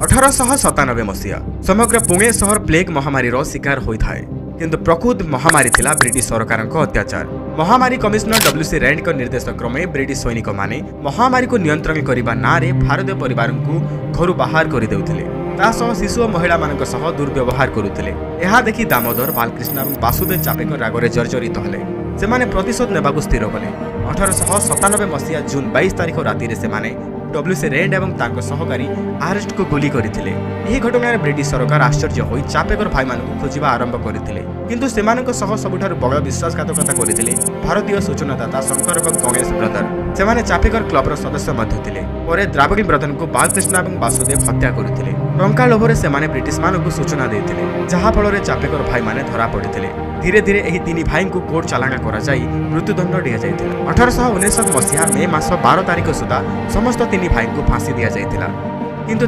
1897 ମସିହା ସମଗ୍ର ପୁଣେ ସହର ପ୍ଲେଗ୍ ମହାମାରୀର ଶିକାର ହୋଇଥାଏ। କିନ୍ତୁ ପ୍ରକୃତ ମହାମାରୀ ଥିଲା ବ୍ରିଟିଶ ସରକାରଙ୍କ ଅତ୍ୟାଚାର। ମହାମାରୀ କମିଶନର ଡବ୍ଲ୍ୟୁସି ରେଣ୍ଡଙ୍କ ନିର୍ଦ୍ଦେଶ କ୍ରମେ ବ୍ରିଟିଶ ସୈନିକମାନେ ମହାମାରୀକୁ ନିୟନ୍ତ୍ରଣ କରିବା ନାଁରେ ଭାରତୀୟ ପରିବାରଙ୍କୁ ଘରୁ ବାହାର କରିଦେଉଥିଲେ। ତା ସହ ଶିଶୁ ଓ ମହିଳାମାନଙ୍କ ସହ ଦୁର୍ବ୍ୟବହାର କରୁଥିଲେ। ଏହା ଦେଖି ଦାମୋଦର, ବାଲକୃଷ୍ଣ ଏବଂ ବାସୁଦେବ ଚାପେକର ରାଗରେ ଜର୍ଜରିତ ହେଲେ। ସେମାନେ ପ୍ରତିଶୋଧ ନେବାକୁ ସ୍ଥିର କଲେ। 1897 ମସିହା ଜୁନ୍ 22 ତାରିଖ ରାତିରେ ସେମାନେ ଡବ୍ଲ୍ୟୁସି ରେଣ୍ଡ ଏବଂ ତାଙ୍କ ସହକାରୀ ଆରେଷ୍ଟକୁ ଗୁଳି କରିଥିଲେ। ଏହି ଘଟଣାରେ ବ୍ରିଟିଶ ସରକାର ଆଶ୍ଚର୍ଯ୍ୟ ହୋଇ ଚାପେକର ଭାଇମାନଙ୍କୁ ଖୋଜିବା ଆରମ୍ଭ କରିଥିଲେ। କିନ୍ତୁ ସେମାନଙ୍କ ସହ ସବୁଠାରୁ ବଡ଼ ବିଶ୍ୱାସଘାତକତା କରିଥିଲେ ଭାରତୀୟ ସୂଚନାଦାତା ଶଙ୍କର ଏବଂ ଗଣେଶ ବ୍ରଦର। ସେମାନେ ଚାପେକର କ୍ଲବର ସଦସ୍ୟ ମଧ୍ୟ ଥିଲେ। ପରେ ଦ୍ରାବିଡ ବ୍ରଦରଙ୍କୁ ବାଲକୃଷ୍ଣ ଏବଂ ବାସୁଦେବ ହତ୍ୟା କରିଥିଲେ। ଟଙ୍କା ଲୋଭରେ ସେମାନେ ବ୍ରିଟିଶମାନଙ୍କୁ ସୂଚନା ଦେଇଥିଲେ, ଯାହାଫଳରେ ଚାପେକର ଭାଇମାନେ ଧରା ପଡ଼ିଥିଲେ। ଧୀରେ ଧୀରେ ଏହି ତିନି ଭାଇଙ୍କୁ କୋର୍ଟ ଚାଲାଣ କରାଯାଇ ମୃତ୍ୟୁଦଣ୍ଡ ଦିଆଯାଇଥିଲା। 1899 ମସିହା ମେ ମାସ 12 ତାରିଖ ସୁଦ୍ଧା ସମସ୍ତ ତିନି ଭାଇଙ୍କୁ ଫାଶୀ ଦିଆଯାଇଥିଲା। କିନ୍ତୁ